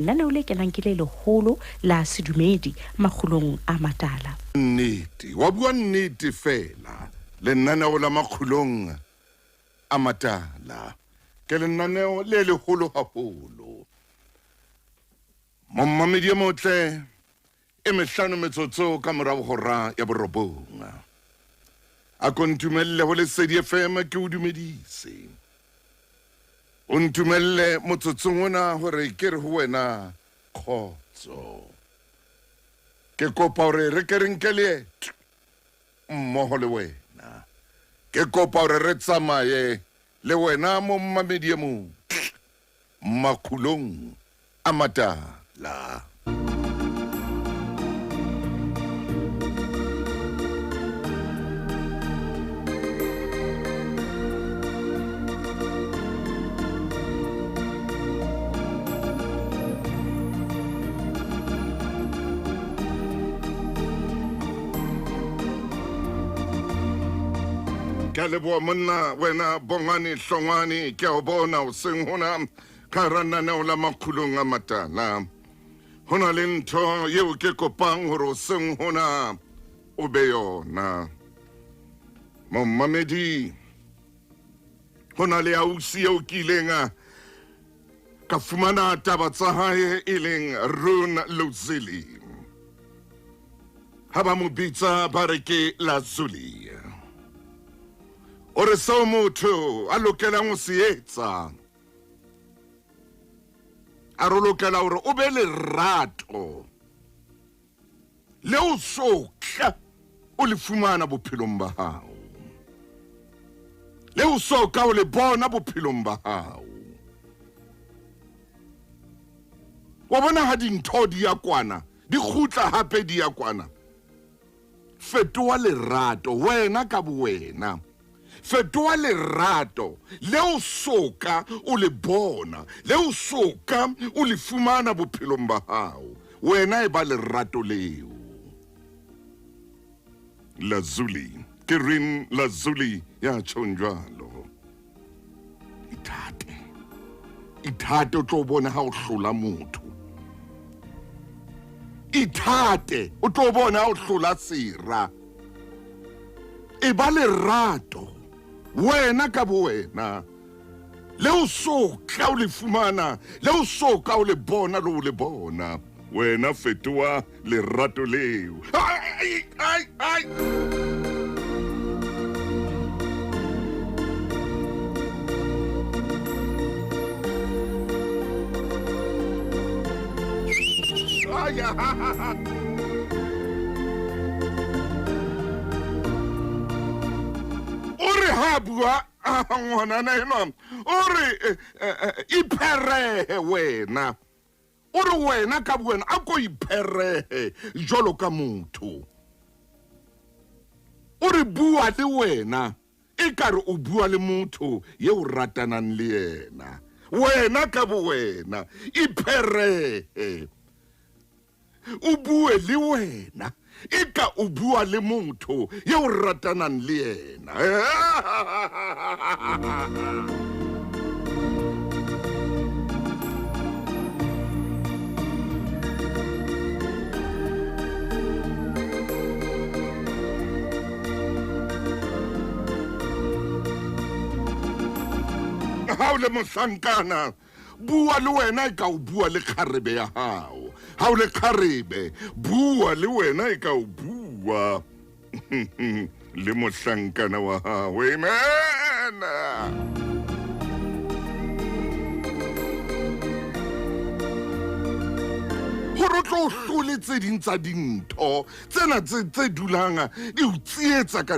Lenaneo le kenang ke le leholo la sedumedi makgulong a matala. Nnete, wa bua nnete feela. Lenaneo la makgulong a matala ke lenaneo le leholo haholo. Mommamedi e motle, e mehlano metsotso ka morago hora ya borobong. A ko ntumelle ho Lesedi FM ke o dumedise. O ntumelle motsotsong ona hore ke re ho wena kgotso. Ke kopa hore re ke re nke leeto mmoho le wena. Ke kopa hore re tsamaye le wena mommamedi e motle makhulong a matala. Ke a leboha monna wena Bongani Hlongwane, ke a o bona hoseng hona ka hara lenaneo la Makgulong a Matala. Ho na le ntho yeo ke kopang hore hoseng hona o be yona. Momamedi, ho na le ausi eo ke ileng ka fumana taba tsa hae e leng Rune Luzili. Ha ba mo bitsa ba re ke Lazuli. O re seo motho a lokelang ho se etsa, a re lokela hore o be lerato leo sotla o le fumana bophelong ba hao, leo soka o le bona bophelong ba hao. Wa bona ha dintho di ya kwana, di kgutla hape di ya kwana. Fetoha lerato wena ka bowena. Fetoha lerato leo soka o le bona, leo soka o le fumana bophelong ba hao. Wena e ba lerato leo. Lazuli, ke Rin Lazuli ya tjhong jwalo. Ithate. Ithate o tlo bona ha o hlola motho. Ithate o tlo bona ha o hlola sera. E ba lerato wena ka bowena le o so tla o le fumana, le o so ka o le bona le o le bona. Wena fetoha lerato leo. Ai, ai, ai. Ai, ah, ah, ah. O re ha bua ngwanana enwa, o re ipherehe wena. O re wena ka bowena a ko ipherehe jwalo ka motho. O re bua le wena e ka re o bua le motho ye o ratanang le yena. Wena ka bowena ipherehe. O bue le wena e ka o bua le motho ye o ratanang le yena. Ha o le mohlankana, Bua le wena e ka o bua le kgarebe ya hao. Ha o le kgarebe, bua le wena e ka o bua le mohlankana wa hao. Amen. Gore o tlo o hlole tse ding tsa dintho tsena tse dulang di o tsietsa ka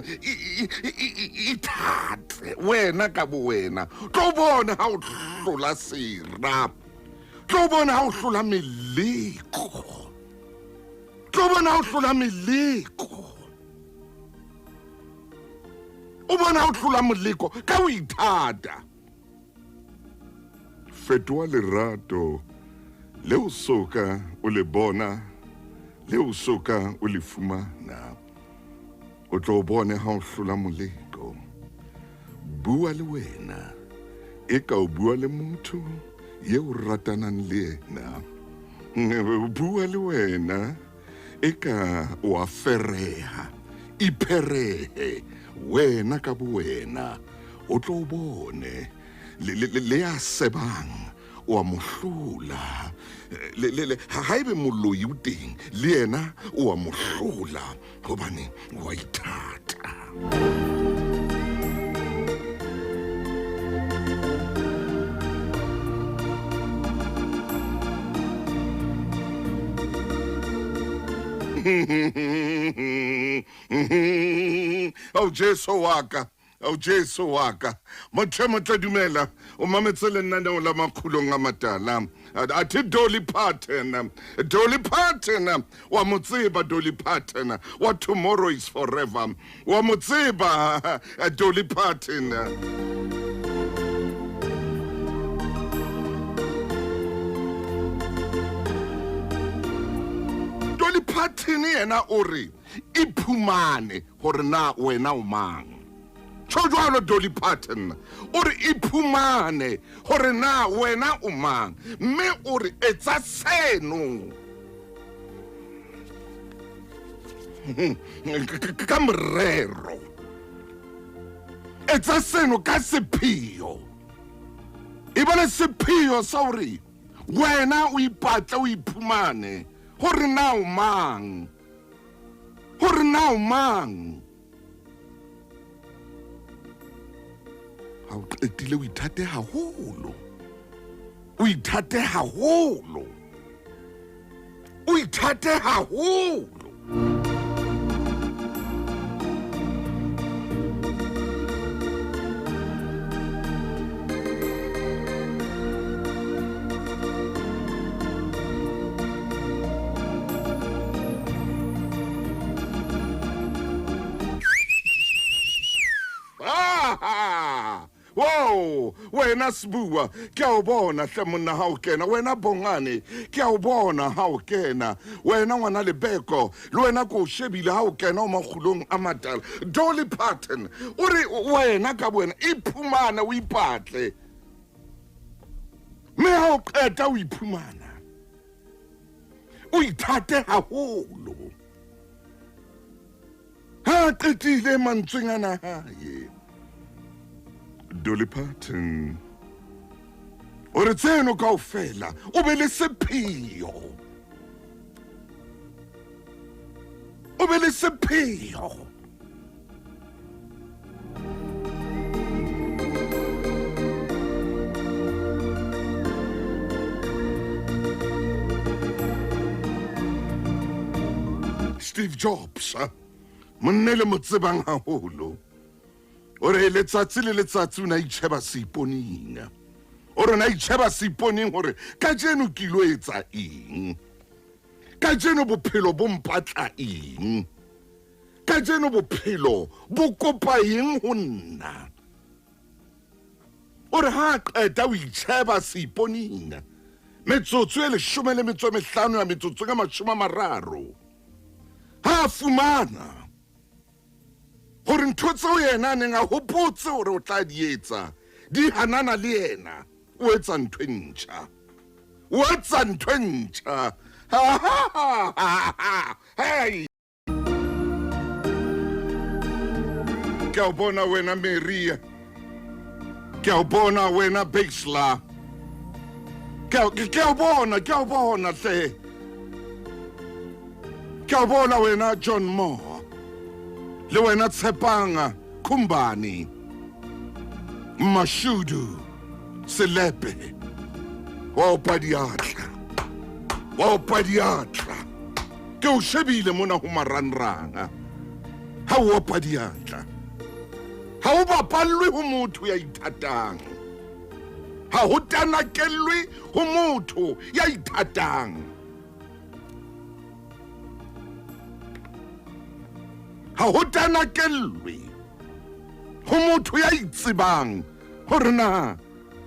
ithate wena ka bo wena. Tlo bona ha o hlola sera, tlo bona ha o hlola meleko, tlo bona ha o hlola meleko, o bona ha o hlola moleko ka ho ithata. Fetoha lerato leo soka o le bona, leo soka o le fumana. O tlo bone ha o hlola moleko. Bua le wena e ka o bua le motho ye o ratanang le yena. Bua le wena eka o a fereha, ipherehe wena ka bowena, o tlo o bone le, le, le, le ya sebang o a mo hlola. Le, le, le, haebe moloi o teng le yena o a mo hlola hobane o a ithata. Ao Jesu wa ka, ao Jesu wa ka. Motho e motle dumela, o mametse lenaneo la Makgulong a Matala. Athe Dolly Parton, Dolly Parton, wa mo tseba Dolly Parton, wa Tomorrow is Forever. Wa mo tseba Dolly Parton. Dolly Parton yena o re iphumane gore na wena o mang. Tjho jwalo Dolly Parton o re iphumane gore na wena o mang, mme o re etsa seno ka morero, etsa seno ka sepheo, e ba le sepheo sa gore wena o ipatle o iphumane gore na o mang, gore na o mang. Ha o qetile o ithate haholo, o ithate haholo, o ithate haholo. Wow, wena Sbuwa, ke a o bona hle monna ha o kena, wena Bongane, ke a o bona ha o kena, wena ngwana Lebeko, le wena ko o shebile ha o kena o makgulong a matala. Dolly Parton, o re wena ka bowena iphumane o ipatle. Mme ha o qeta o iphumana, o ithate haholo. Ha a qetile mantsweng ana hae, Dolly Parton o re tseno kaofela o be le sepheo, o be le sepheo. Steve Jobs, monna e le mo tsebang haholo, o re letsatsi le letsatsi o ne a itjheba seiponing. O re o ne a itjheba seiponing hore kajeno ke ilo etsa eng, kajeno bophelo bo mpatla eng, kajeno bophelo bo kopa eng ho nna. O re ha a qeta o itjheba seiponing metsotso e 15 ya metsotso ka 30, ha a fumana hore ntho tseo yena a neng a hopotse hore o tla di etsa di hanana le yena, o etsa ntho e ntjha, o etsa ntho e ntjha. Ha, ha, ha, ha, ha. Hey! Ke a o bona wena Maria, ke a o bona wena Basla, ke a o bona, ke a o bona hle, ke a o bona wena John Moore, le wena Tshepang Khumbane, Mashudu Selepe, wa opa diatla, wa opa diatla. Ke o shebile mona ho marangrang ha o opa diatla. Ha o bapallwe ho motho ya ithatang, ha ho tanakellwe ho motho ya ithatang. Ha ho tanakellwe ho motho ya itsebang hore na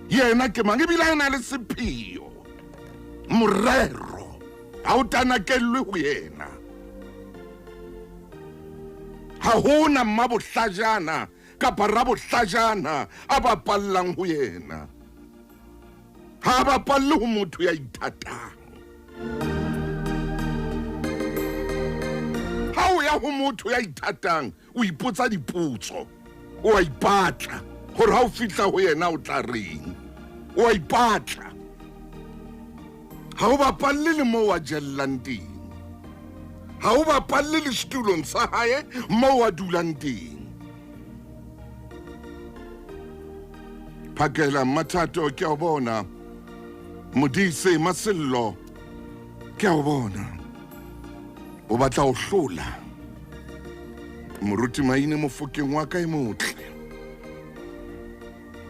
yena ke mang, ebile a na le sepheo, morero. Ha o tanakellwe ho yena. Ha ho na mmabohlajana kapa rabohlajana a bapallang ho yena. Ha a bapalle ho motho ya ithatang. ya ho motho ya ithatang o ipotsa dipotso o a ipatla gore ha o fihla ho yena o tla reng o a ipatla ha o bapalle le moo a jellang teng ha o bapalle le setulong sa hae moo a dulang teng phakela mathato ke a o bona modise masello ke a o bona o batla ho hlola moruti maine mofokeng wa ka e motle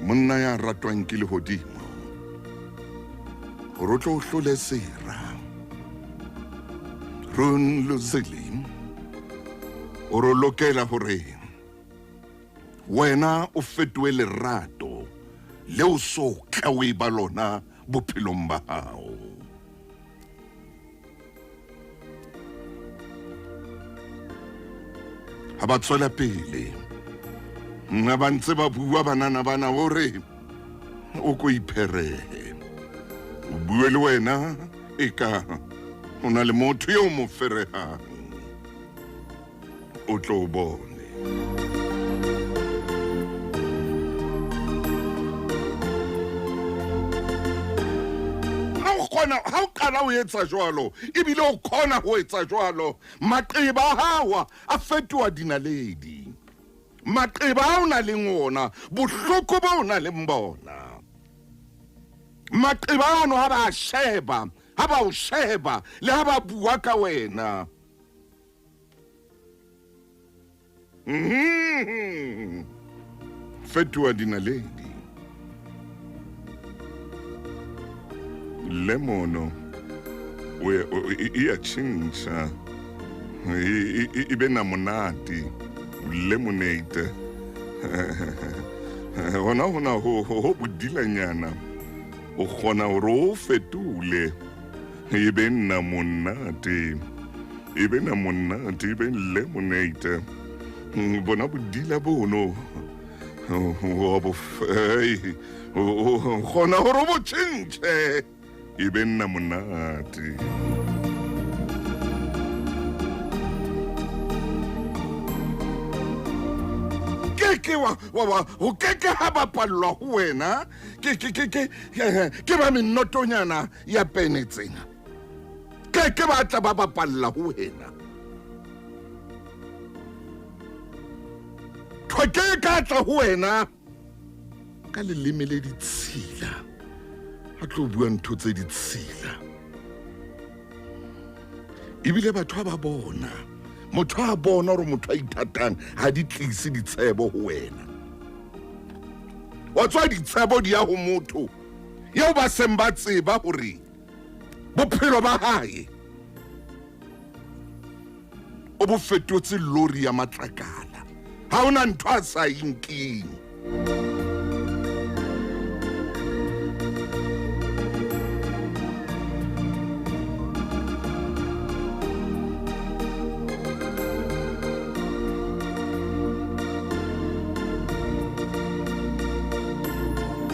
monna ya ratwang ke lehodimo gore o tlo o hlole sera ron lozele o re lokela gore wena o fetohe lerato leo so ka o e ba lona bophelong ba gago ha ba tswela pele nna ba ntse ba bua banana bana o re o ko ipherehe o bue le wena e ka o na le motho yo mo ferehang o tlo o bone ha o kgona ha o qala o etsa jwalo ebile o kgona ho etsa jwalo maqeba a hawa a fetoha dinaledi maqeba a o na leng ona bohloko bo o na leng bona maqeba ano ha ba sheba ha ba o sheba le ha ba bua ka wena Mm-hmm. Fetoha dinaledi. Lemono e a tšhentšha e be namonate lemonade gona gona go bodilanyana o kgona gore o fetole e be nna monate e be na monate e be lemonade bona bodila bono kgona gore o bo tšhentšhe e be nna monate ke wa wa go ke ke ha bapallwa go wena ke ke ke ke ke ba menotonyana ya pene tsena ke ke ba tla ba bapalla ho wena thwe ke ka tla ho wena ka leleme le ditshila a tlo bua ntho tse ditshila ebile batho ba bona motho a bona gore motho a ithatang ga di tlise ditshebo ho wena wa tswa ditshebo di ya ho motho eo ba seng ba tseba gore bophelo ba hae o bo fetotse lori ya matlakala ha ona ntho a sa inkeng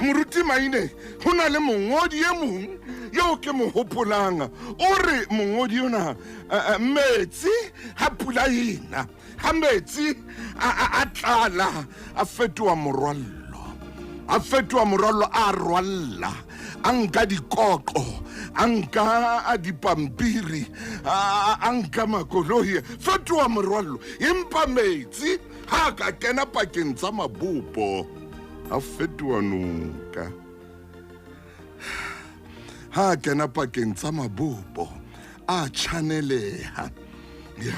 moruti maine go na le mongwadi e mong yo ke mo hopolang o re mongwadi ona eh, eh, metsi ha pula ena ha metsi a tlala a fetoha morwallo a fetoha morwallo a rwalla a nka dikoqo a nka a dipampiri a nka makoloi fetoha morwallo empa metsi ha a ka kena pakeng tsa mabopo a fetoha noka ha a kena pakeng tsa mabopo a chaneleha ya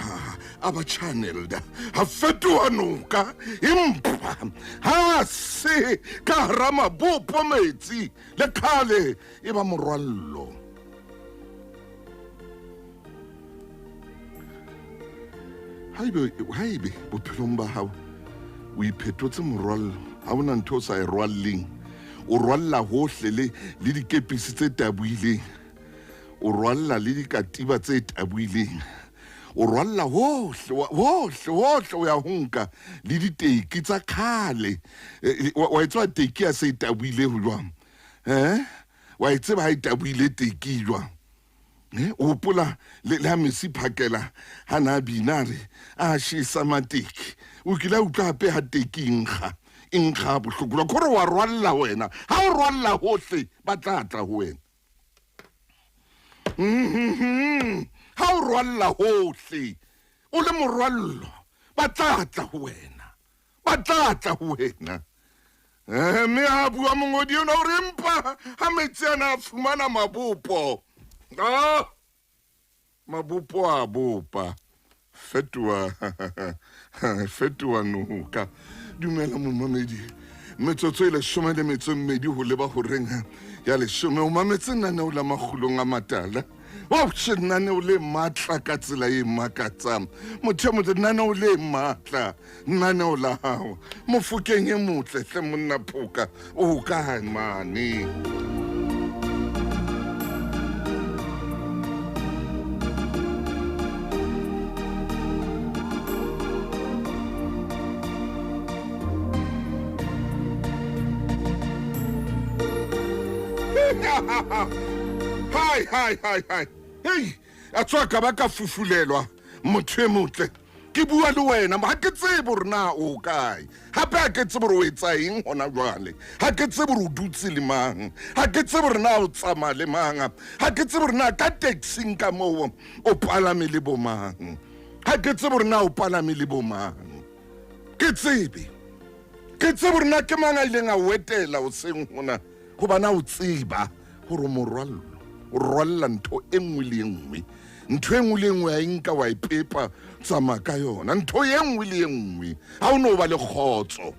a ba channeled a fetoha noka empa ha se ka hara mabopo metsi le khale e ba morwallo haebe bophelong ba hao o iphetotse morwallo ha ona ntho o sa e rwalleng o rwalla hohle le le dikepisi tse taboileng o rwalla le dikatiba tse taboileng o rwalla hohle hohle hohle o ya ho nka le diteki tsa kgale eh, eh, wa e tswa teki ya se e taboile ho jwang eh wa e tseba ha e taboile teki jwang Ne, o hopola le le ha Messi phakela ha na bina a re a shesa mateki. O kile a utlwa hape ha teki e nkga, e nkga bohloko. Jwale kore wa rwalla wena. Ha o rwalla hohle ba tla tla ho wena. Mm-hmm. Ha o rwalla hohle o le morwallo ba tla tla ho wena. Ba tla tla ho wena. Eh, mme ha bua mongodi ena o re empa ha metsi ana a fumana mabopo. Ah! Mabopo a bopa. Fetoha fetoha noka. Dumela momamedi. Metsotso e leshome le metso e mmedi ho leba horeng ya leshome. O mametse naneo la makgulong a matala. Wa lenaneo le matla ka tsela e makatsang. Motho e motle lenaneo le matla. Lenaneo la hao. Mofokeng e motle hle monna Phoka. O kae mane? Hai, hai, hai, hai. Hei, a tswa ka ba ka fufulelwa motho e motle. Ke bua le wena, ha ke tsebe hore na o kae. Hape ha ke tsebe hore o etsa eng hona jwale. Ha ke tsebe hore o dutse le mang. Ha ke tsebe hore na o tsamaya le mang. Ha ke tsebe hore na ka taxing ka moo o palame le bo mang. Ha ke tsebe hore na o palame le bo mang. Ke tsebe. Ke tsebe hore na ke mang a ileng a o etela hoseng hona. Hobane a o tseba hore morwallo o rwalla ntho e nngwe le e nngwe. Ntho e nngwe le e nngwe a e nka wa e pepa, tsamaya ka yona. Ntho e nngwe le e nngwe. Ha o no ba le kgotso.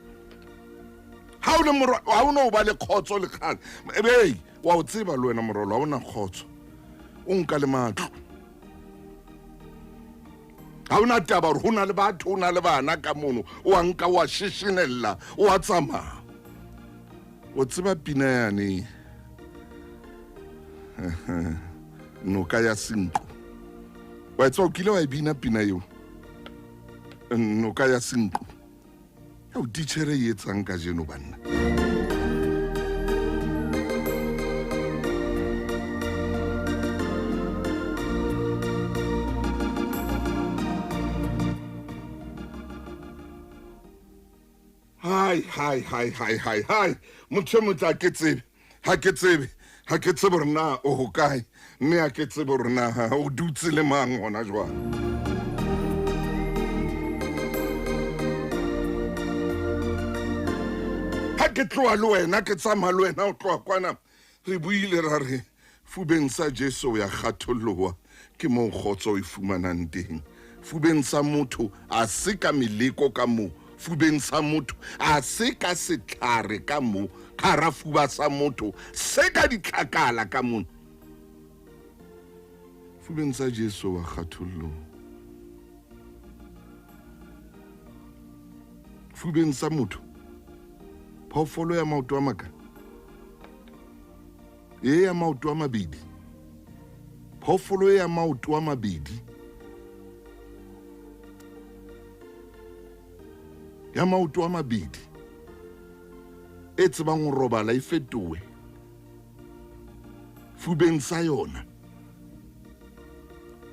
Ha o le morwa, ha o no ba le kgotso le kgale. Hey, wa o tseba le wena morwalo, ha o na kgotso. O nka le matlo. Ha o na taba hore ho na le batho, ho na le bana ka mono. O a nka, o a sheshenella, o a tsamaya. O tseba pina yane noka ya Senqu. Wa tseba o kile wa e bina pina eo? Noka ya Senqu. Eo titjhere e etsang kajeno banna. Hai, hai, hai, hai, hai, hai. Motho e motle ha ke tsebe, ha ke tsebe, ha ke tsebe hore na o hokae, mme ha ke tsebe hore na o dutse le mang hona jwale. Ha ke tloha le wena, ke tsamaya le wena o tloha kwana, re buile ra re fubeng sa Jesu o ya kgatholloha, ke moo kgotso o e fumanang teng. Fubeng sa motho a se ka meleko ka moo, fubeng sa motho a se ka setlhare ka moo, ka hara fuba sa motho se ka ditlhakala ka mona. Fubeng sa Jesu wa kgatholloha. Fubeng sa motho, phoofolo ya maoto a maka, e ya maoto a mabedi, phoofolo ya maoto a mabedi, ya maoto a mabedi, e tsebang ho robala e fetohe fubeng sa yona,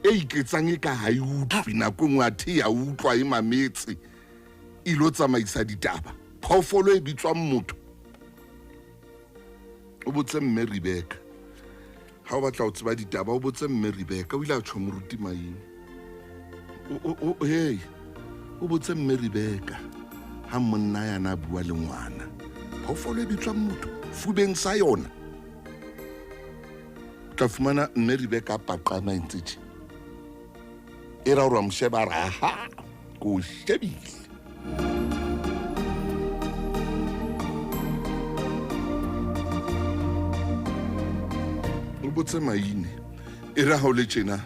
e iketsang e ka ha e utlwe nako e nngwe, athe ya utlwa e mametse, e ilo tsamaisa ditaba. Phoofolo e bitswang motho. O botse mme Rebecca. Ha o batla ho tseba ditaba, o botse mme Rebecca. O ile a tjho moruti Maine. Hey, o botse mme Rebecca ha monna yana a bua le ngwana. Phoofolo e bitswang motho fubeng sa yona. O tla fumana mme Rebecca a paqama e ntse tje. E ra hore wa mo sheba a re, aha, ke o shebile. O botse Maine, e re ha o le tjena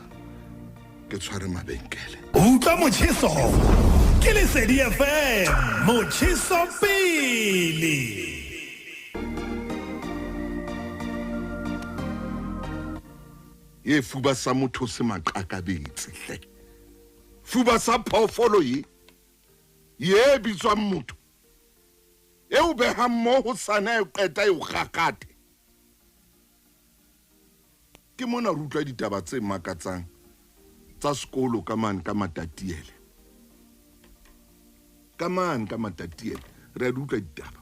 ke tshware mabenkele. Utlwa motjheso ke Lesedi FM, motjheso pele. Ye fuba sa motho se maqakabetse hle. Fuba sa phoofolo ye, ye bitswang motho, e o behang mo ho sana e qeta e o gagate. Ke mona re utlwa ditaba tse makatsang tsa sekolo ka mane ka Matatiele. Ka mane ka Matatiele re a di utlwa ditaba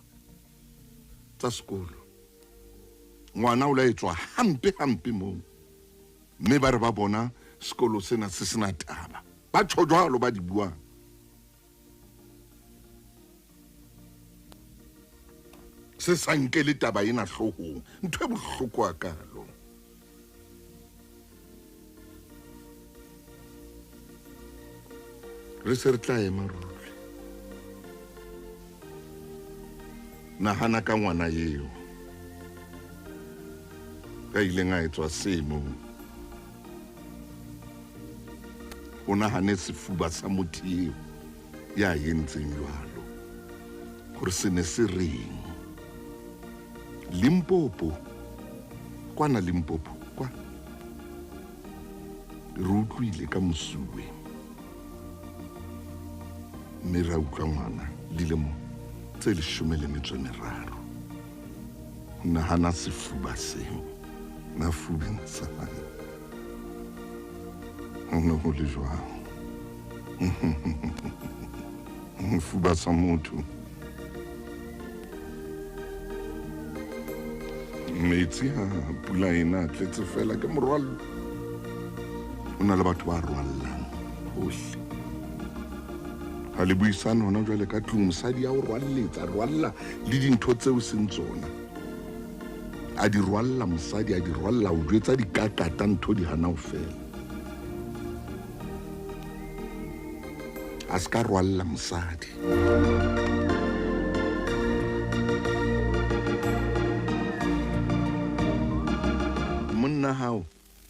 tsa sekolo. Ngwana o la etswa hampe hampe moo. Mme ba re ba bona sekolo sena se sena taba. Ba tjho jwalo ba di buang. Se sa nkele taba ena hloohong. Ntho e bohloko hakalo. Re se re tla ema ruri. Nahana ka ngwana eo ka ileng a etswa seno. O nahane sefuba sa motho eo ya entseng jwalo gore se ne se reng. Limpopo, kwana Limpopo, kwa re utlwile ka mosuwe mme ra utlwa ngwana dilemo tse 13. Nahana sefuba seo mafubeng sa hae. Ho ne ho le jwang? Sefuba sa motho. Metsi ha pula ena a tletse fela ke morwallo. Ho na le batho ba rwallang hohle. Ha le buisane hona jwale ka tlung, mosadi ya o rwalletsa, rwalla le dintho tseo seng tsona. A di rwalla mosadi, a di rwalla, o jwetsa dikakata ntho di hana ho fela. A se ka rwalla mosadi. Monna hao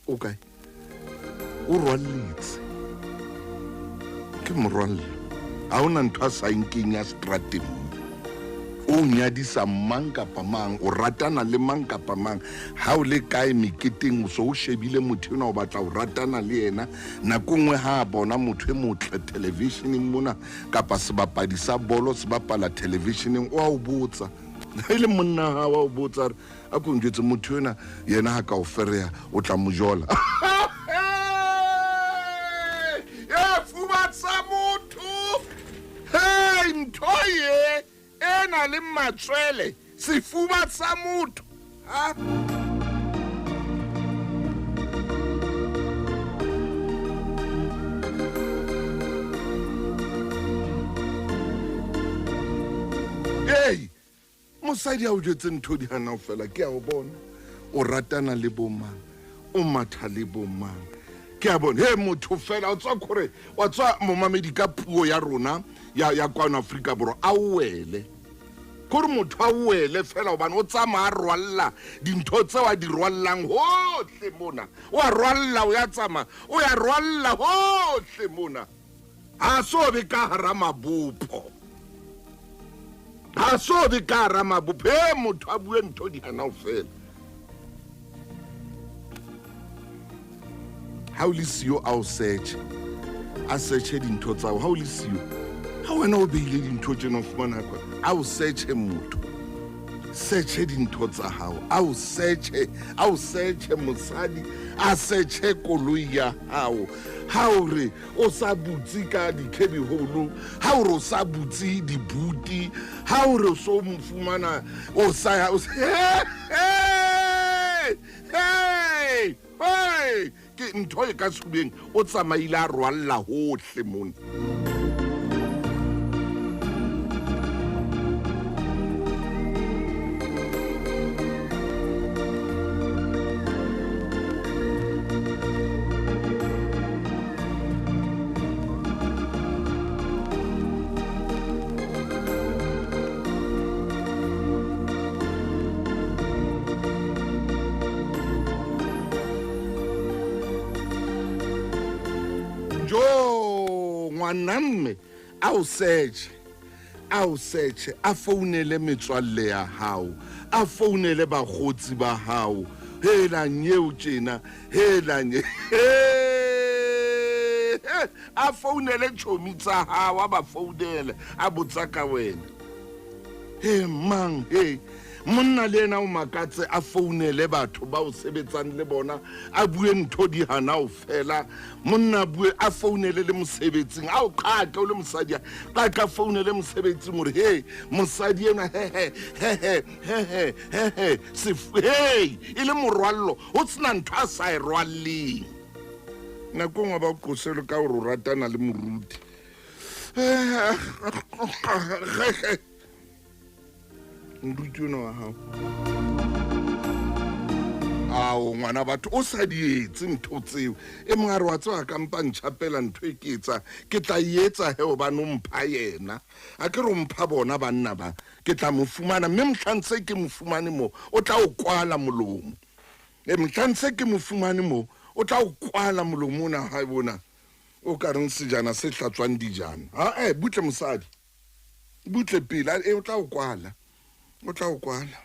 o kae? O rwalletse. Ke morwallo. Ha hona ntho a sa nkeng ya strateng. O nyadisa mang kapa mang, o ratana le mang kapa mang. Ha o le kae meketeng, o so o shebile motho enwa o batla ho ratana le yena. Nako nngwe ha a bona motho e motle televisheneng mona kapa sebapadi sa bolo se bapala televisheneng, o a o botsa. E le monna ha wa o botsa re a ko njwetse motho ena yena ha ka o fereha o tla mo jola. E fubatsa motho. Hey, ntho ye e na le matswele, sefuba sa motho. Ha? Hey, mosadi a o jwetse ntho di hana ho fela, ke a o bona. O ratana le bo mang, o matha le bo mang. Ke a bona. Hey, motho fela o tswa khore, wa tswa momamedi ka puo ya rona ya kwano Afrika Borwa, a wele. Kore motho a wele fela hobane o tsamaya a rwalla dintho tseo a di rwallang hohle mona. O a rwalla, o ya tsamaya, o ya rwalla hohle mona. Ha so be ka hara mabopo. Ha so be ka hara mabopo. He, motho a bue ntho di hana ho fela. Ha o le siyo a o search, a searche dintho tsa hao. Ha o le siyo, ha wena o beile dintho tjena o fumana kwa, a o searche motho. Searche dintho tsa hao, a o searche, a o searche mosadi, a searche koloi ya hao. Ha o re o sa butse ka dikhebiholo, ha o re o sa butse dibuti, ha o re o so mo fumana o sa ya, o sa, hey, hey, hey, ke ntho e ka sehubeng, o tsamaile a rwalla hohle mona. Jo, ngwana mme, a o search, a o search, a founele metswalle ya hao, a founele bakgotsi ba hao. Hela nyeo tjena, hela nye. A founele tjhomi tsa hao, a ba founele, a botsa ka wena. He mang, he. Monna le yena o makatse a founele batho ba o sebetsang le bona a bue ntho di hana o fela. Monna a bue a founele le mosebetsing a o qaka o le mosadi a qaka founele mosebetsing hore he mosadi enwa he he he he he he he he sef hey e le morwallo ho sena ntho a sa e rwalleng. Nako nngwe ba o qosele ka hore o ratana le moruti. Moruti ona wa hao. Ao ngwana batho o sa di etse ntho tseo. E mong a re wa tseba ka mpa ntjhapela ntho e ke etsa ke tla e etsa he hobane o mpha yena. A ke re o mpha bona banna ba ke tla mo fumana mme mohlang se ke mo fumane mo o tla o kwala molomo. E mohlang se ke mo fumane mo o tla o kwala molomo ona hae bona o ka reng sejana se hlatswang dijana. Ha eh butle mosadi. Butle pele e o tla o kwala. O tla o kwala.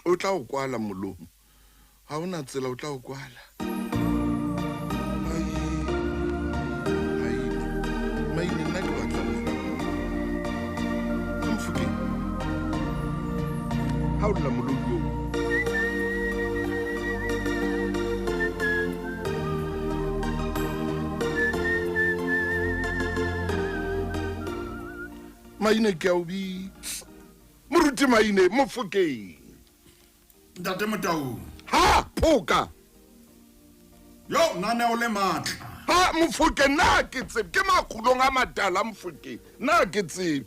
O tla o kwala molomo. Ha ona tsela o tla o kwala. Mai nna ke batla wena. Mfokeng. Ha o lla molodi oo. Maine ke a o bitsa. Moruti Maine, Mofokeng. Ntate Motaung. Ha, phoka. Yo, naneo le matla. Ha, Mofokeng, na ke tsebe. Ke makgulong a matala, Mofokeng. Na ke tsebe.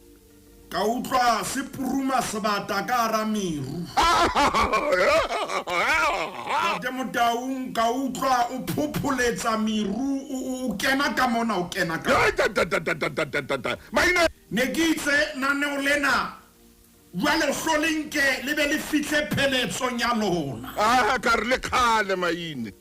Ka utlwa se puruma sebata ka hara meru. Ntate Motaung, ka utlwa o phopholetsa meru, o kena ka mona, o kena ka. Maine. Ne ke itse naneo lena jwale hlo le nke le be le fihle pheletsong ya lona. Ah, ka re le kgale Maine.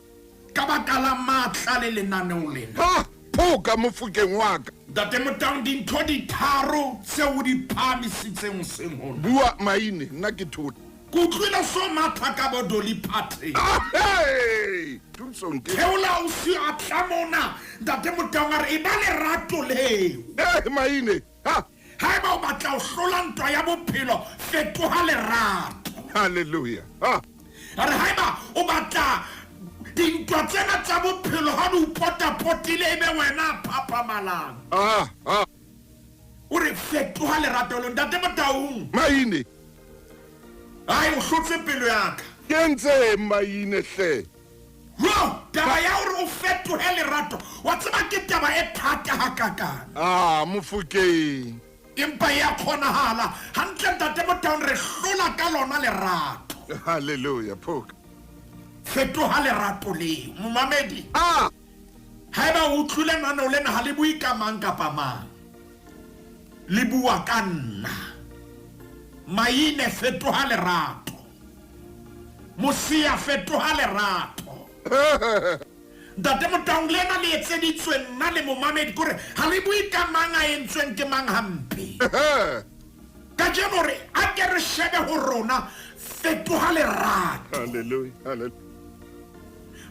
Ka baka la matla le lenaneo lena. Ha, phoka mofokeng wa ka. Ntate Motaung, dintho di tharo tseo o di phahamisitseng hoseng hona. Bua Maine, nna ke thota. Ke utlwile so matha ka bo Dolly Parton. Ah, hey! Thusong ke. Theola o si a tla mona, Ntate Motaung a re, e ba lerato leo. Eh, Maine, ha. Haeba o batla ho hlola ntwa ya bophelo, fetoha lerato. Hallelujah. Ha. A re haeba o batla dintwa tsena tsa bophelo ha di o potapotile e be wena a phaphamalang. Ah, ah. O re fetoha lerato leo, Ntate Motaung. Maine. Ai, o hlotse pelo ya ka. Ke entseng Maine hle? Jo, taba ya hore o fetohe lerato, wa tseba ke taba e thata hakakang. Ah, Mofokeng. Empa e a kgonahala. Hantle Ntate Motaung re hlola ka lona lerato. Hallelujah, phoka. Fetoha lerato leo, momamedi. Ah! Haeba o utlwile naneo lena ha le bue ka mang kapa mang. Le bua ka nna. Maine fetoha lerato. Mosia fetoha lerato. Ntate Motaung lena le etseditswe nna le momamedi kore ha le bue ka mang a entsweng ke mang hampe. Kajeno re a ke re shebe ho rona fetoha lerato. Hallelujah. Hallelujah.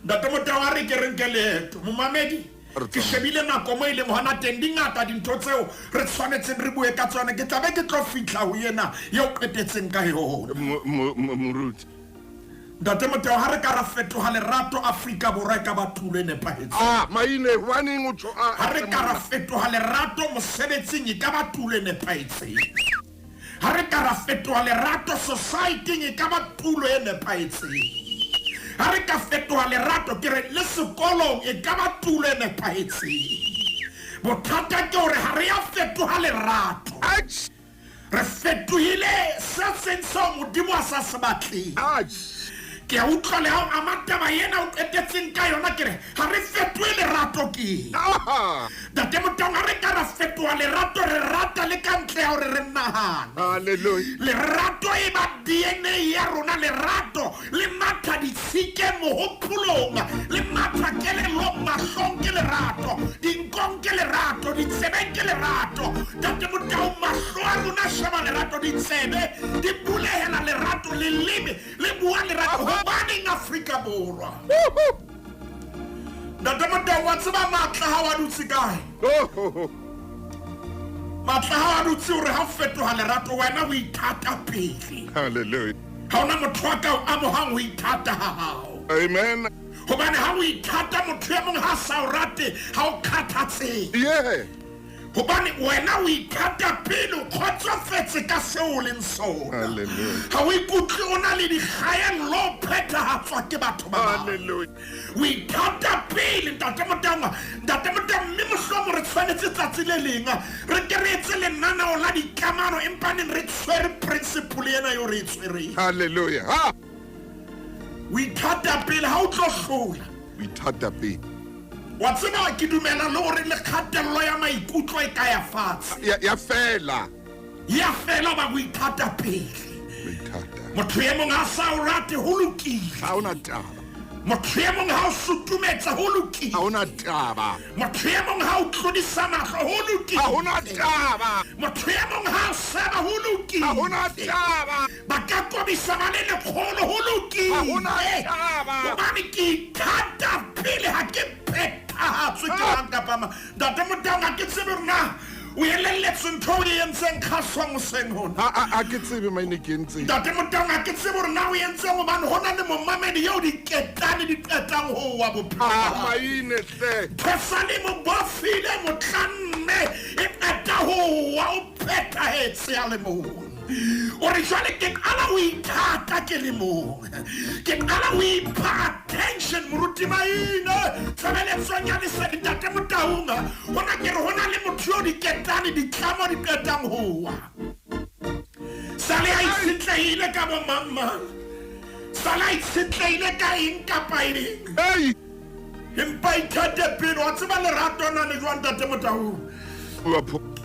Ntate Motaung a re ke re nke leeto. Momamedi ke shebile nako mo e leng hona teng di ngata dintho tseo re tshwanetseng re bue ka tsona ke tlabe ke tlo fihla ho ena eo qetetseng ka yona. Moruti. Ntate Moteo ha re ka ra fetoha lerato Afrika Borwa e ka ba tulo e nepahetseng. Ah, Maine hobaneng o tjho a Ha re ka ra fetoha lerato mosebetsing e ka ba tulo e nepahetseng. Ha re ka ra fetoha lerato society-ing e ka ba tulo e nepahetseng. Ha re ka fetoha lerato ke re le sekolong e ka ba tulo e nepahetseng. Bothata ke hore ha re ya fetoha lerato. Atjhe. Re fetohile se seng seo Modimo a sa se batleng. Atjhe. Ke a utlwa le ha o ama taba ena o qetetseng ka yona ke re ha re fetohe lerato ke. Aha. Ntate Motaung ha re ka ra fetoha lerato re rata le ka ntle ya hore re nahane. Hallelujah. Lerato e ba DNA ya rona lerato le matha ditshikeng mohopolong le matha kelellong mahlong ke lerato dinkong ke lerato ditsebeng ke lerato. Ntate Motaung mahlo a rona sheba lerato ditsebe di bulehela lerato leleme le bua lerato hobaneng Afrika Borwa. Ntate Motaung wa tseba matla ha wa dutse kae? Matla ha a dutse hore ha o fetoha lerato wena o ithata pele. Hallelujah. Ha ona motho a ka o amohang ho ithata ha hao. Amen. Hobane ha o ithata motho e mong ha sa o rate ha o kgathatsehe. Yeah. Hobane wena o ithata pele o kgotsofetse ka seo o leng sona. Hallelujah. Ha o ikutlwe o na le dikgaello o phethahatswa ke batho ba bang. Hallelujah. O ithata pele ntate Motaung, ntate Motaung mme mohlomong re tshwanetse tsatsi le leng re ke re etse lenaneo la dikamano empaneng re tshwere principle ena eo re e tshwereng. Hallelujah. Ha. O ithata pele ha o tlo hlola. O ithata pele. Wa tseba ke dumela le hore le kgatello ya maikutlo e ka ya fatshe. Ya fela. Ya fela ba o ithata pele. O ithata. Motho e mong a sa o rate ho lokile. Ha ona taba. Motho e mong ha o sutumetsa ho lokile. Ha ona taba. Motho e mong ha o tlodisa mahlo ho lokile. Ha ona taba. Motho e mong ha o seba ho lokile. Ha ona taba. Ba ka kobisa ba le lekgolo ho lokile. Ha hona taba. Hobane ke ithata pele ha ke phethahatswe ke mang kapa mang. Ntate Motaung ha ke tsebe hore na o elelletswe ntho o e entseng kgasong hoseng hona. Ha ke tsebe maine ke entseng. Ntate Motaung ha ke tsebe hore na o entseng hobane hona le momamedi eo diketane di qetang ho wa bophelo. Ah, maine hle. Thesane mo bofile motlamme e qeta ho wa o phethahetse a le mong. O re jwale ke qala ho ithata ke le mong. Ke qala ho ipha attention moruti Maine tshebeletsong ya lesedi ntate Motaung. Hona ke re hona le motho yo diketane ditlamo di qetang ho wa. Sale a itshetlehile ka bo mang mang. Sale a itshetlehile ka eng kapa eng. Hey. Empa ithate pele wa tseba lerato na le jwang ntate Motaung.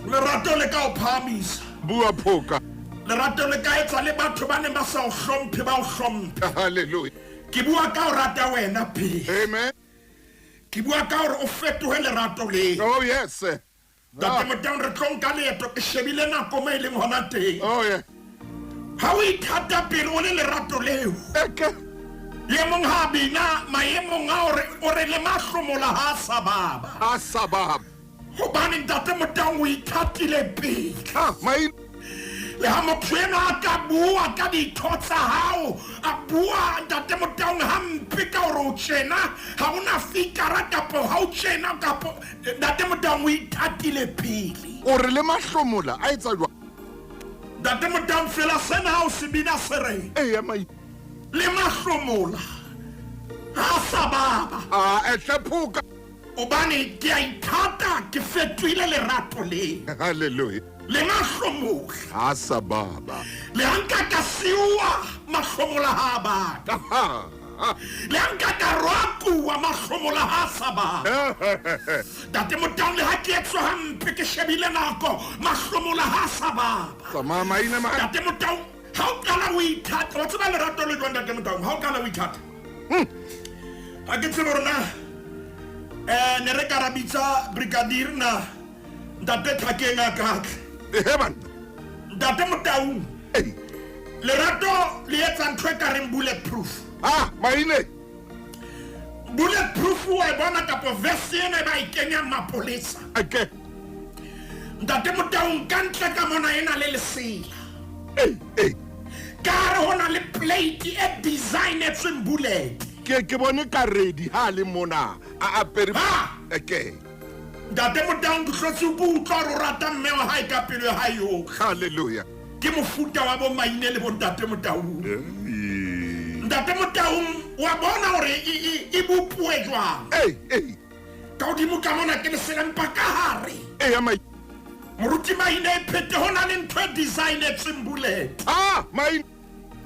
Lerato le ka o phahamisa. Bua phoka. Lerato le ka etsa le batho ba neng ba sa o hlomphe ba o hlomphe. Hallelujah. Ke bua ka o rata wena pele. Amen. Ke bua ka hore o fetohe lerato le. Oh yes. Ntate Motaung re tlo nka leeto ke shebile nako mo e leng hona teng. Oh yeah. Ha o ithata pele o le lerato leo. Eke. Ye mong ha bina maemong a hore o re le mahlomola ha sa baba. Ha sa baba. Hobane ntate Motaung o ithatile pele. Ha maine. Le ha motho enwa a ka bua ka ditho tsa hao, a bua ntate Motaung hampe ka hore o tjena, ha ona fikara kapo ha o tjena kapo ntate Motaung o ithatile pele. O re le mahlomola a etsa jwang? Ntate Motaung fela sena ha o se bina se reng. Eya maine. Le mahlomola ha sa baba. Ah, ehle phoka. Hobane ke a ithata ke fetohile lerato le. Hallelujah. Le mahlomola. Ha sa baba. Le ha nka ka siuwa mahlomola ha baka. Le ha nka ka roakuwa mahlomola ha sa baka. Ntate Motaung le ha ke etswa hampe ke shebile nako mahlomola ha sa baba. Tsamaya maine ma. Ntate Motaung ha o qala o ithata wa tseba lerato le jwang ntate Motaung ha o qala o ithata. Ha ke tsebe hore na ne re ka ra bitsa brigadier na ntate Thakeng a ka tla. Ehe banna. Ntate Motaung. Ei. Lerato le etsa ntho e ka reng bulletproof. Ah, maine. Bulletproof wa e bona kapo vest ena e ba e kenyang mapolesa. Ake. Ntate Motaung ka ntle ka mona e na le lesela. Ei, ei. Ka hare ho na le plate e designetsweng bullet. Ke bone ka ready ha le mona a apere. Ha. Ake. Ntate Motaung ke hlotse ke utlwa hore o rata mme wa hae ka pelo ya hae yohle. Hallelujah. Ke mofuta wa bo Maine le bo ntate Motaung. Ntate Motaung wa bona hore e bopuwe jwang. Ei, ei. Ka hodimo ka mona ke lesela mpa ka hare. Eya mai. Moruti Maine e phete ho na le ntho e designetsweng bullet. Ah, Maine.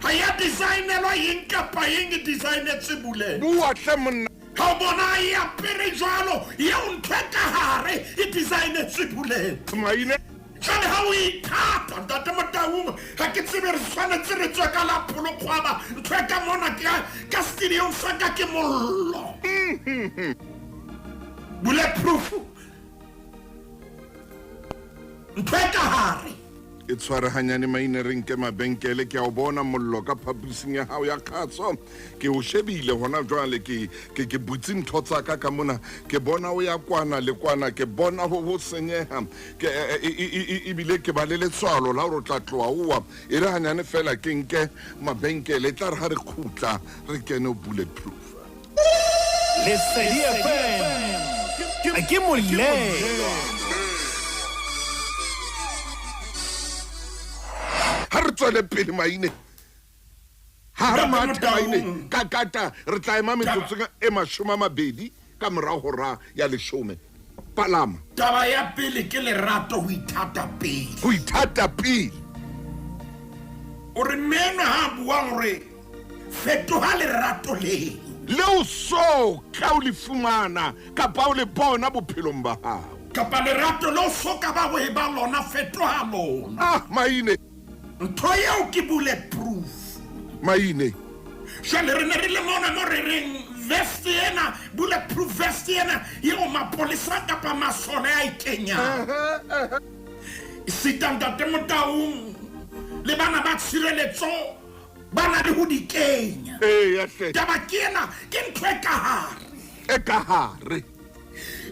Ha ya designelwa eng kapa eng e designetswe bullet. Bua hle monna. Ha o bona e apere jwalo, eo ntho e ka hare e designetswe bullet. Maine. Jwale ha o ithata ntate Motaung ha ke tsebe re tshwanetse re tswe ka la Polokgwaba ntho e ka mona ka studiong sa ka ke mollo. Bulletproof. Ntho e ka hare. E tshware hanyane maine re nke mabenkele. Ke a o bona mollo ka phaposing ya hao ya kgatso. Ke o shebile hona jwale, ke ke ke butse ntho tsa ka ka mona. Ke bona o ya kwana le kwana, ke bona ho ho senyeha. Ke ebile ke ba le letswalo la hore o tla tloha o wa. E re hanyane fela ke nke mabenkele, e tla re ha re kgutla re kene ho Bulletproof. Lesedi FM ke molelwa. Ha re tswele pele maine. Ha re mathe maine ka kata re tla ema metsotsong e 20 ka morao hora ya 10. Palama. Taba ya pele ke lerato, ho ithata pele. Ho ithata pele. O re mme enwa ha a bua hore fetoha lerato leo. Leo so ka o le fumana kapa o le bona bophelong ba hao. Kapa lerato leo so ka ba o e ba lona, fetoha lona. Ah, maine. Ntho eo ke bulletproof. Maine. Jwale re ne re le mona mo re reng vest ena, bulletproof vest ena eo mapolesa kapa masole a e kenyang. Esita Ntate Motaung le bana ba tshireletso ba na le ho di kenya. Eya hle. Taba ke ena, ke ntho e ka hare. E ka hare.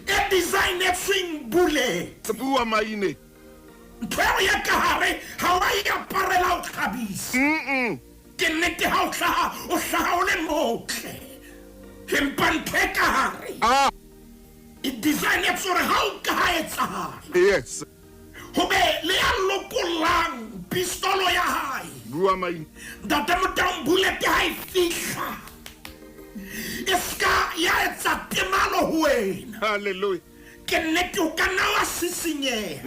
E designetsweng bullet. Bua maine. Ntho eo ya ka hare ha wa e aparela ho kgabisa. Ke nnete ha o hlaha, o hlaha o le motle. Empa ntho e ka hare. Ah. E designetswe hore ha o ka ha etsahala. Yes. Ho be le ya lokollang pistolo ya hae. Bua maine. Ntate Motaung, bullet ha e fihla, e ska ya etsa temalo ho wena. Hallelujah. Ke nnete o ka nna wa sisinyeha.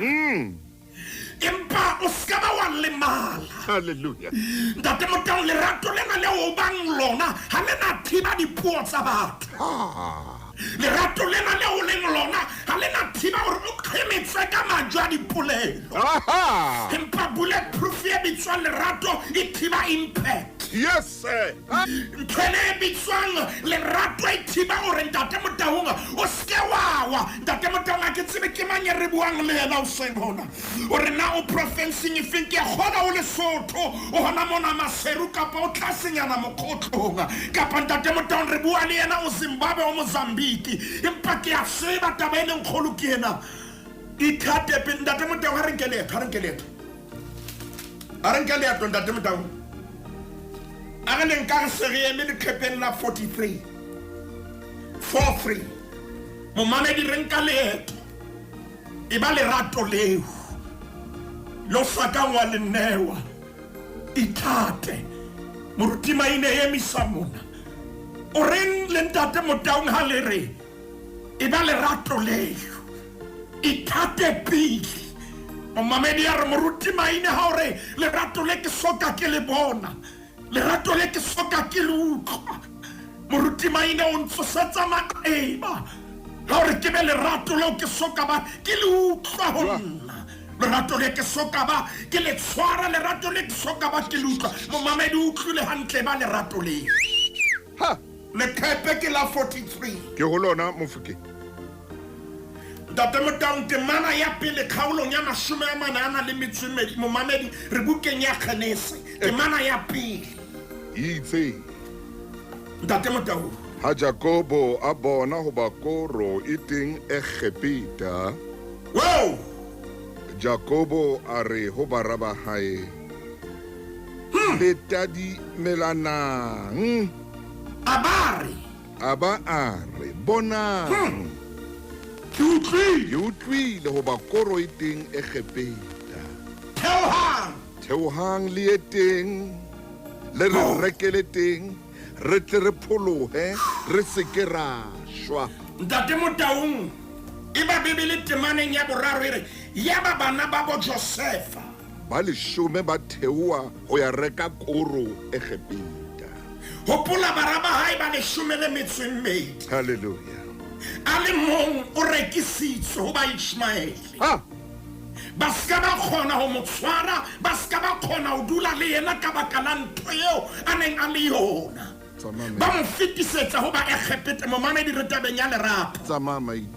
Empa o ska ba wa lemala. Hallelujah. Ntate Motaung, lerato lena leo o bang lona ha le na thiba dipuo tsa batho. Lerato lena leo o leng lona ha le na thiba hore o qhemetswe ka majwe a dipolelo. Aha. Empa bulletproof e bitswang lerato e thiba impact. Yes sir. Ntho ena e bitswang lerato e thiba hore Ntate Motaung o seke wa wa. Ntate Motaung, ha ke tsebe ke mang e re buang le yena hoseng hona. O re na o profenseng efeng, ke a kgona o Lesotho, o hona mona Maseru kapa o tlasenyana mokgotlong. Kapa Ntate Motaung re bua le yena o Zimbabwe o Mozambique. Empa ke a tseba taba e leng kgolo ke ena. Ithate pele Ntate Motaung, ha re nke leeto, ha re nke leeto. Ha re nke leeto Ntate Motaung. A re le nka re se re eme leqhepeng la 43. 43. Momamedi re nka leeto. E ba lerato leo lo sa kang wa le newa. Ithate. Moruti Maine emisa mona. O reng le Ntate Motaung ha le re e ba lerato leo. Ithate pele. Momamedi a re Moruti Maine ha o re lerato le ke soka ke le bona. Lerato le ke soka ke le utlwa. Moruti Maine o ntsosetsa maqeba. Ha o re ke be lerato leo ke soka ba ke le utlwa ho nna. Lerato le ke soka ba ke le tshwara, lerato le ke soka ba ke le utlwa. Momamedi o utlwile hantle ba lerato leo. Ha. Leqhepe ke la 43. Ke ho lona Mofokeng. Ntate Motaung, temana ya pele kgaolong ya 42, momamedi re bukeng ya Genese, temana ya pele. Itse. Ntate Motaung. Ha Jakobo a bona hoba koro e teng Egepeta. Wow! Jakobo a re ho bara ba hae, Le tadimelanang? A ba re. A ba a re, Bonang. Ke utlwile. Ke utlwile hoba koro e teng Egepeta. Theohang. Theohang le ye teng, le re rekele teng, re tle re pholohe, re se ke ra shwa. Ntate Motaung, e ba Bibele temaneng ya boraro e re, yaba bana ba bo Josefa Ba leshome ba theoha ho ya reka koro Egepeta. Hopola bara ba hae ba 12. Hallelujah. A le mong o rekisitswe ho ba Ishmaele. Ha. Ba ska ba kgona ho mo tshwara, ba ska ba kgona ho dula le yena ka baka la ntho eo a neng a le yona. Tsamaya, Ba mo fetisetsa ho ba Egepeta. Momamedi re tabeng ya lerato. Tsamaya, maine.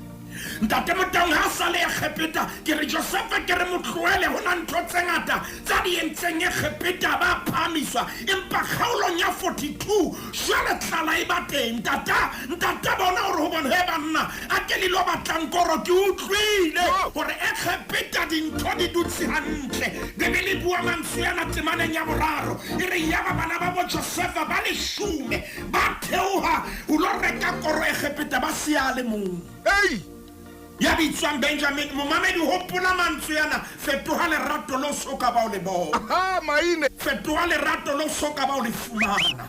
Ntate Motaung ha sa le Egepeta, ke re Josefa ke re motlohele, ho na ntho tse ngata tsa di entseng Egepeta ba phahamiswa, empa kgaolong ya 42 jwale tlala e ba teng. Ntata ntata bona hore ho bona he banna a ke le lo batlang koro, ke utlwile hore Egepeta dintho di dutse hantle. Bibele e bua mantswe ana temaneng ya boraro, e re yaba bana ba bo Josefa ba leshome ba theoha ho lo reka koro Egepeta, ba siya le mong. Ei! Ya bitswang Benjamin. Momamedi, hopola mantswe ana, fetoha lerato leo so ka ba o le bona. Aha, maine. Fetoha lerato leo so ka ba o le fumana.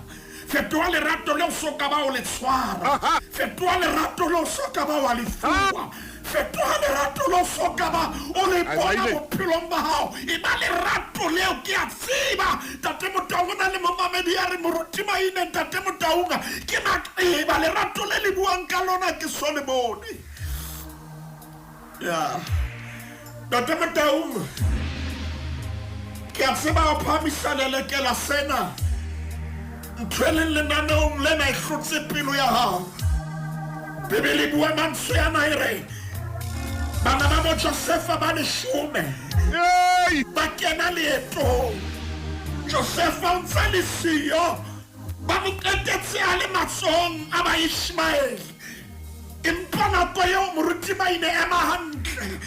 Fetoha lerato leo so ka ba o le tshwara. Aha. Fetoha lerato leo so ka ba wa le fuwa. Fetoha lerato leo so ka ba o le Ai, bona maine. bophelong ba hao. E ba lerato leo, ke a tseba. Ntate Motaung o na le momamedi ya re moruti Maine, Ntate Motaung, ke maqeba lerato le le buang ka lona ke so le bone. Ya. Ntate Motaung, ke a tseba o phahamisa lelekela sena. Ntho e leng lenaneong lena e hlotse pelo ya hao. Bibele e bua mantswe ana e re bana ba bo Josefa ba leshome Ei! ba kena leetong. Josefa o ntse le siyo, ba mo qetetse a le matsohong a Baishmaele. Empa nako eo moruti Maine ema hantle,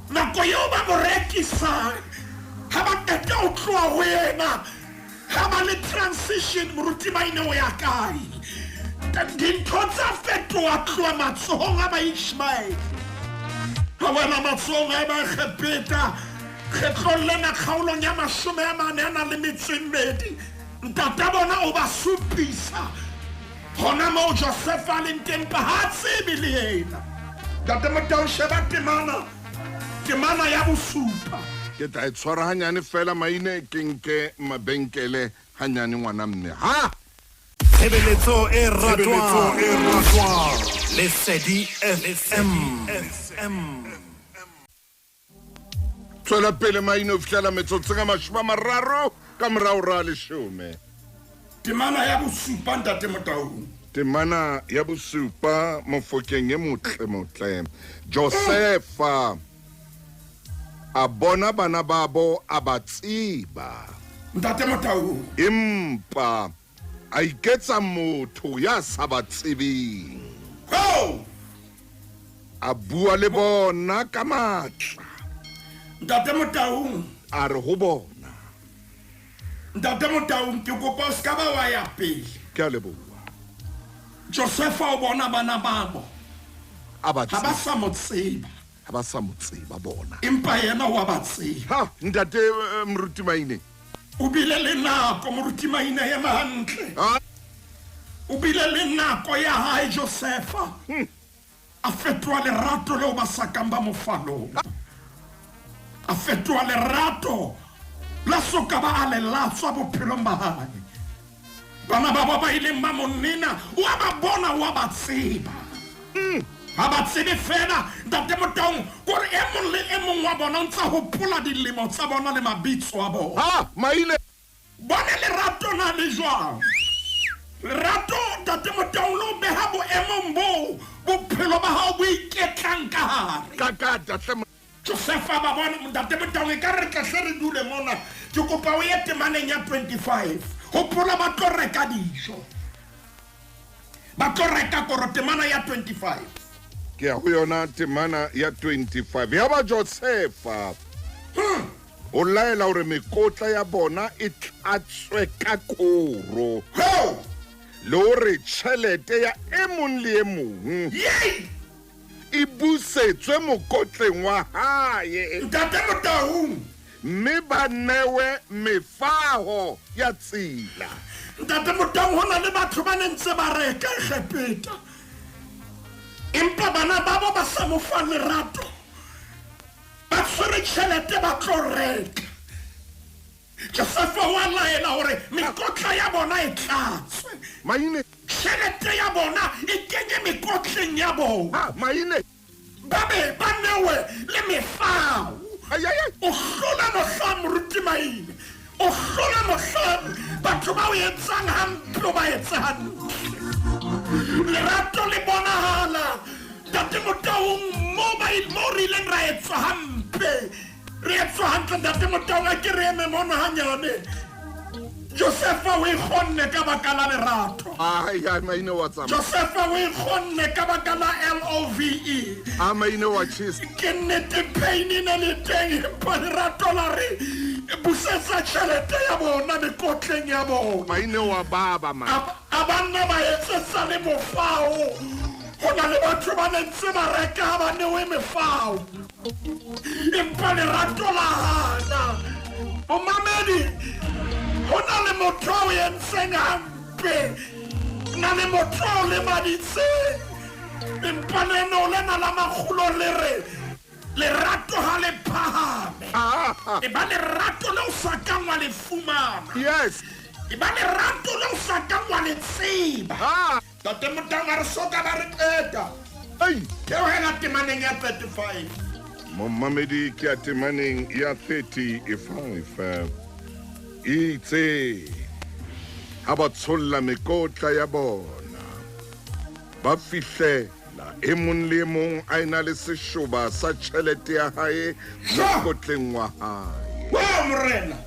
nako eo ba mo rekisang, ha ba qeta ho tloha ho yena, ha ba le transition, moruti Maine o ya kae? Dintho tsa fetoha tloha matsohong a Baishmaele. Ha wela matsohong a Baegepeta. Kgetlong lena kgaolong ya 42, ntata bona o ba supisa hona moo Josefa a leng teng, pa ha tsebe le yena. Ntate Motaung, sheba temana, temana ya bosupa. Ke tla e tshwara hanyane fela maine, ke nke mabenkele hanyane ngwana mme. Ha! Tshebeletso e ratwang, Lesedi FM. Tswela pele maine ho fihlela metsotsong a 30 ka morao ra leshome. Temana ya bosupa, Ntate Motaung. Temana ya bosupa, mofokeng e motle motle. Josefa a bona bana babo a ba tseba. Ntate Motaung. Empa a iketsa motho ya sa ba tsebeng. Ho! A bua le bona ka matla. Ntate Motaung. A re ho bona. Ntate Motaung, ke kopa o se ka ba wa ya pele. Ke a leboha. Josefa o bona bana babo. A ba Ha ba sa mo tseba. Ha ba sa mo tseba bona. Empa yena wa ba tseba. Ha, ntate Moruti Maine. O bile le nako, Moruti Maine, ema hantle. Ha. O bile le nako ya hae Josefa. A fetoha lerato leo ba sa kang ba mo fa lona. A fetoha lerato la soka ba a le latswa bophelong ba hae. Bana ba ba ileng ba mo nena, o a ba bona, o a ba tseba. Ha ba tsebe fela, Ntate Motaung, kore e mong le e mong wa bona o ntsa hopola dilemo tsa bona le mabitso a bona. Ha, maile. Bone lerato na le jwang? Lerato, Ntate Motaung, le o beha boemong boo bophelo ba hao bo iketlang ka hare. Ka ka hle. Josefa ba bona, Ntate Motaung, e ka re tla hle re dule mona. Ke kopa o ye temaneng ya 25. Hopola ba tlo reka dijo. Ba tlo reka koro, temana ya 25. Ke ya ho yona temana ya 25. Ya ba Josefa o laela hore mekotla ya bona e tlatswe ka koro. Ho! Le hore tjhelete ya e mong le e mong Yei! e busetswe mokotleng wa hae. Ntate Motaung. Mme ba newe mefaho ya tsela. Ntate Motaung, ho na le batho ba ne ntse ba reka Egepeta, empa bana babo ba sa mo fa lerato, ba tshwere tjhelete ba tlo reka. Josefa wa laela hore mekotla ya bona e tlatswe. Maine. Tjhelete ya bona e kenye mekotleng ya bona. Ha, maine. Ba be ba newe le mefao. Ai, ai, ai. O hlola mohlang, Moruti Maine. O hlola mohlang batho ba o etsang hampe o ba etse hantle. Lerato le bonahala, Ntate Motaung. Mo ba mo re ileng ra etswa hampe, re etswa hantle. Ntate Motaung, a ke re eme mona hanyane. Josefa o ikgonne ka baka la lerato. Ai, ai, maine wa tsamaya. Josefa o ikgonne ka baka la love. A maine wa tjhesa. Ke nnete pain e ne le teng, empa lerato la re busetsa tjhelete ya bona mekotleng ya bona. Maine wa baba man. A banna ba etsetsa le mofao. Ho na le batho ba ne ntse ba reka ha ba newe mefao, empa lerato la hana. Momamedi, ho na le motho o entseng hampe, na le motho o lemaditseng, empa leno lena la makgulo le re lerato ha le phahame. E ba lerato leo sa kang wa le fumana. Yes. E ba lerato leo sa kang wa le tseba. Tate Motaung, a re soka ba re qeta. Ei. Theohela temaneng ya 35. Momamedi, ke ya temaneng ya 35. Itse ha ba tsholla mekotla ya bona, ba fihlela e mong le e mong a ena le seshoba sa tjhelete ya hae mokotleng wa hae. Wa morena.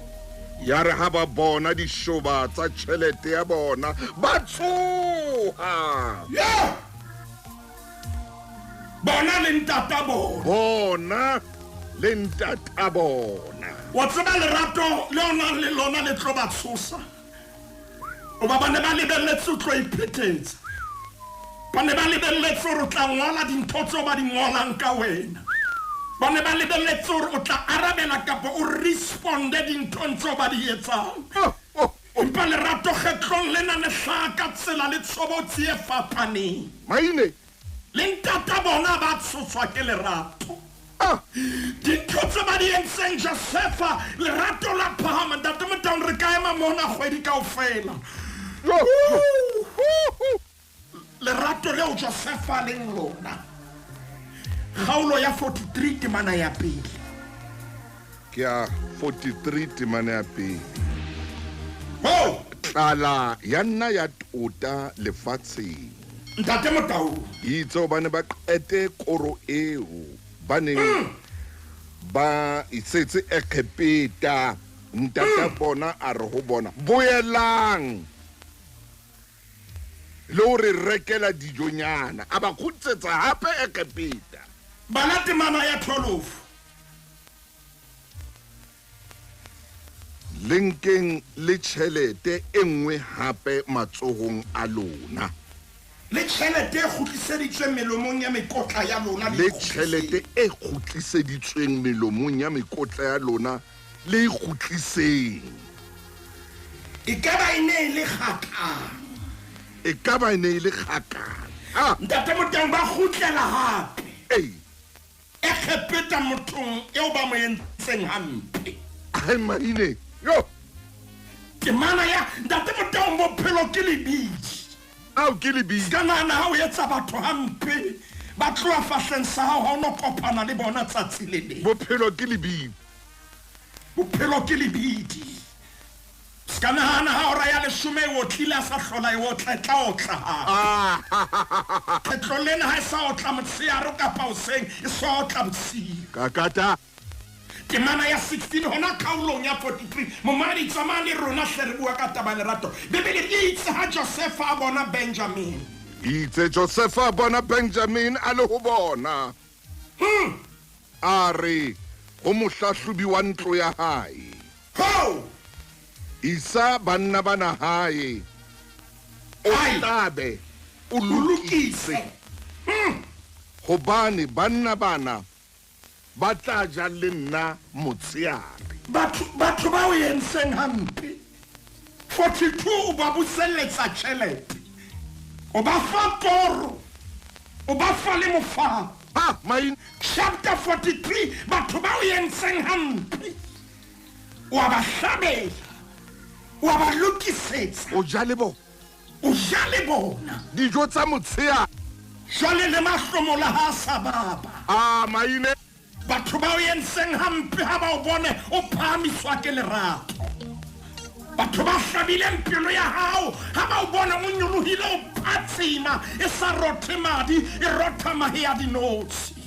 Ya re ha ba bona dishoba tsa tjhelete ya bona, ba tshoha. Ya bona le ntata bona. Bona le ntata bona. Wa tseba lerato le o nang le lona le tlo ba tshosa. Hoba ba ne ba lebelletse o tlo iphetetsa. Ba ne ba lebelletse hore o tla ngola dintho tseo ba di ngolang ka wena. Ba ne ba lebelletse hore o tla arabela kapa o responde dinthong tseo ba di etsang. Empa lerato kgetlong lena le hlaha ka tsela le tshobotsi e fapaneng. Maine. Le ntata bona ba tshoswa ke lerato. Dintho tse ba di entseng Josefa, lerato la phahama. Ntate Motaung, re ka ema mona kgwedi kaofela. Lerato leo Josefa leng lona. Kgaolo ya 43 temana ya pele. Ke ya 43 temana ya pele. Ho! Tlala ya nna ya tota lefatsheng. Ntate Motaung. Itse hobane ba qete koro eo ba neng ba isetse Egepeta, ntata bona a re ho bona, boelang le ho re rekela dijonyana. A ba kgutlisetsa hape Egepeta. Bala temana ya 12. Le nkeng le tjhelete e nngwe hape matsohong a lona. Le tjhelete e kgutliseditsweng melomong ya mekotla ya lona le tjhelete e kgutliseditsweng melomong ya mekotla ya lona le e kgutliseng. E ka ba e ne e le kgakang. E ka ba e ne e le kgakang. Ntate Motaung, ba kgutlela hape. Ei. Egepeta mothong eo ba mo entseng hampe. Ai maine. Yo. Temana ya Ntate Motaung, bophelo ke lebidi. Ao ke lebidi. Ka nahana ha o etsa batho hampe, ba tloha fahleng sa hao, ha o no kopana le bona tsatsi le leng. Bophelo ke lebidi. Bophelo ke lebidi. Ska nahana ha hora ya 10 e otlile a sa hlola e otla, e tla otla hape. Kgetlo lena ha e sa otla motshehare kapa hoseng, e so otla bosiu. Kakata. Temana ya 16 hona kgaolong ya 43. Momadi, tsamaya le rona hle, re bua ka taba ya lerato. Bibele e itse ha Josefa a bona Benjamin. Itse Josefa a bona Benjamin a le ho bona. A re ho mohlahlobi wa ntlo ya hae. Ho! Isa banna bana hae. O hlabe, o lokise. Hobane banna bana ba tla ja le nna motsheare. Batho ba o entseng hampe. 42 o ba buselletsa tjhelete. O ba fa koro. O ba fa le mofao. Ha, maine. Chapter 43, batho ba o entseng hampe. O ba hlabela. O ba lokisetsa. O ja le bona. O ja le bona. Dijo tsa motsheare. Jwale le mahlomola ha sa baba. Ah, maine. Batho ba o entseng hampe ha ba o bone o phahamiswa ke lerato. Batho ba hlabileng pelo ya hao ha ba o bone o nyolohile o phatsima e sa rothe madi e rotha mahe a dinotshi.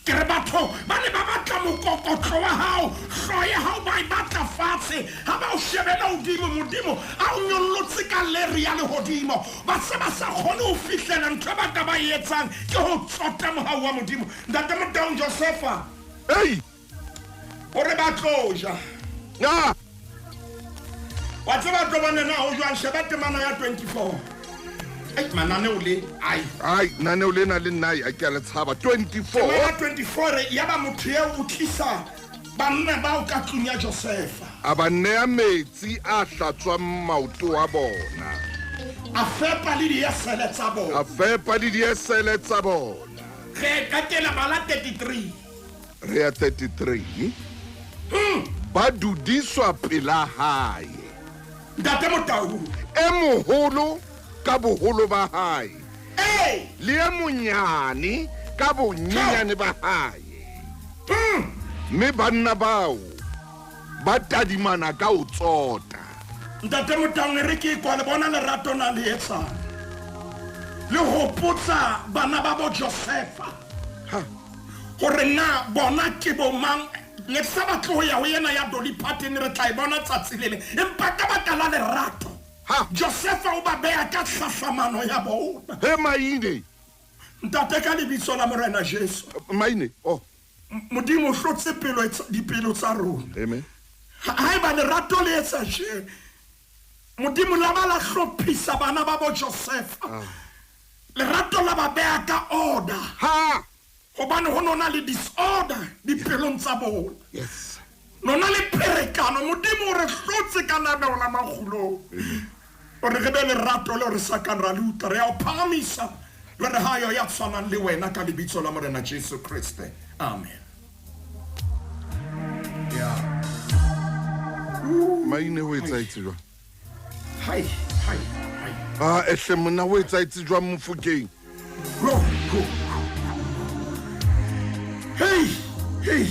Ke re batho ba ne ba batla mokokotlo wa hao, hlooho ya hao ba e batla fatshe, ha ba o shebela hodimo, Modimo a o nyollotse ka leri ya lehodimo, ba se ba sa kgone ho fihlela ntho e ba ka ba e etsang ke ho tsota mohau wa Modimo. Ntate Motaung Josefa Ei! o re ba tlo ja. Ah! Wa tseba tlo bone na ho jwang, sheba temana ya 24. Ai, mananeo le, ai. Ai, naneo lena le nna ai, ke a le tshaba. 24. Temana 24 re, yaba motho eo o tlisa banna bao ka tlung ya Josefa. A ba nea metsi a hlatswang maoto a bona. A fepa le diesele tsa bona. A fepa le diesele tsa bona. Re qetela bala 33. Re ya 33. Ba dudiswa pela hae. Ntate Motau. E moholo ka boholo ba hae. Ee. Le e monyane ka bonyenyane ba hae. Mme banna bao ba tadimana ka ho tsota. Ntate Motau, e re ke kwa le bona lerato na le etsang. Le hopotsa bana ba bo Josefa. Ha. Hore na bona ke bo mang, ne ke sa batle ho ya ho yena ya Dolly Parton, re tla e bona tsatsi le leng. Empa ka baka la lerato, Ha. Josefa o ba beha ka tlhahlamano ya bona. He Maine. Ntate, ka lebitso la Morena Jesu. Maine, oh. Modimo o hlotse pelo e dipelo tsa rona. Amen. Haeba lerato le etsa tje, Modimo la ba la hlophisa bana ba bo Josefa. Lerato la ba beha ka order. Ha. Hobane ho nona le disorder dipelong tsa bona. Yes. Nona le pherekano. Modimo o re hlotse ka lenaneo la makgulong. Amen. Hore re be lerato leo re sa kang ra le utlwa. Re a o phahamisa le re ha yo ya tshwanang le wena ka lebitso la Morena Jesu Kriste. Amen. Yeah. Maine ho etsahetse jwang? Hai, hai, hai. Ah, ehle monna, ho etsahetse jwang Mofokeng? Ho, ho. Hey, hey.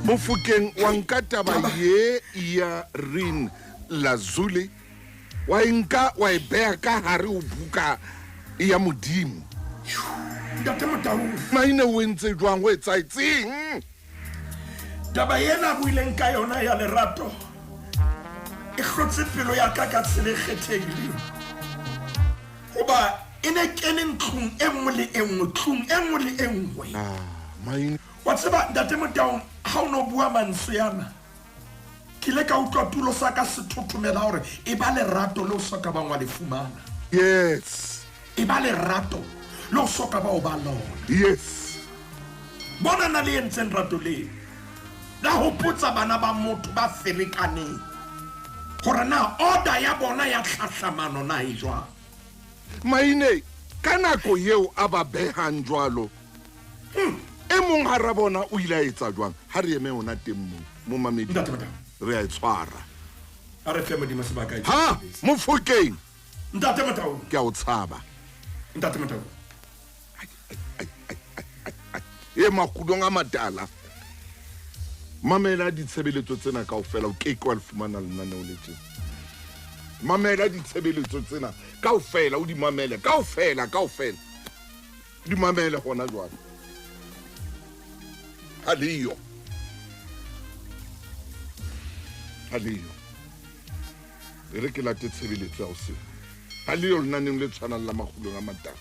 Mofokeng wa nka taba ye ya Rin Lazuli, wa e nka wa e beha ka hare ho buka ya Modimo. Ntate Motau. Maine o entse jwang, ho etsahetseng? Taba ena a buileng ka yona ya lerato e hlotse pelo ya ka ka tsela e kgethehileng. Hoba e ne kene ntlong e nngwe le e nngwe, tlung e nngwe le e nngwe. Ah, Maine. Wa tseba Ntate Motau, ha o no bua mantswe ana, ke ile ka utlwa tulo sa ka se thothomela hore e ba lerato leo so ka bang wa le fumana. Yes. E ba lerato leo so ka ba o ba lona. Yes. Bona na le entseng rato leo. La hopotsa bana ba motho ba ferekaneng hore na order ya bona ya tlhahlamano na e jwang. Maine, ka nako eo a ba behang jwalo, e mong hara bona o ile a etsa jwang? Ha re eme hona teng moo, mo mamedi. Ntate Motau. Re a e tshwara. Ha re fe Modimo sebaka e Ha, Mofokeng. Ntate Motau. Ke a o tshaba. Ntate Motau. Ai, ai, ai, ai, ai, ai. E makgulong a matala. Mamela ditshebeletso tsena kaofela, o ke ke wa le fumana lenaneo le tjena. Mamela ditshebeletso tsena kaofela, o di mamele kaofela, kaofela. O di mamele hona jwale. Ha le yo. Ha le yo. E re ke late tshebeletso ya hoseng. Ha le yo lenaneng le tshwanang la makgulong a matala.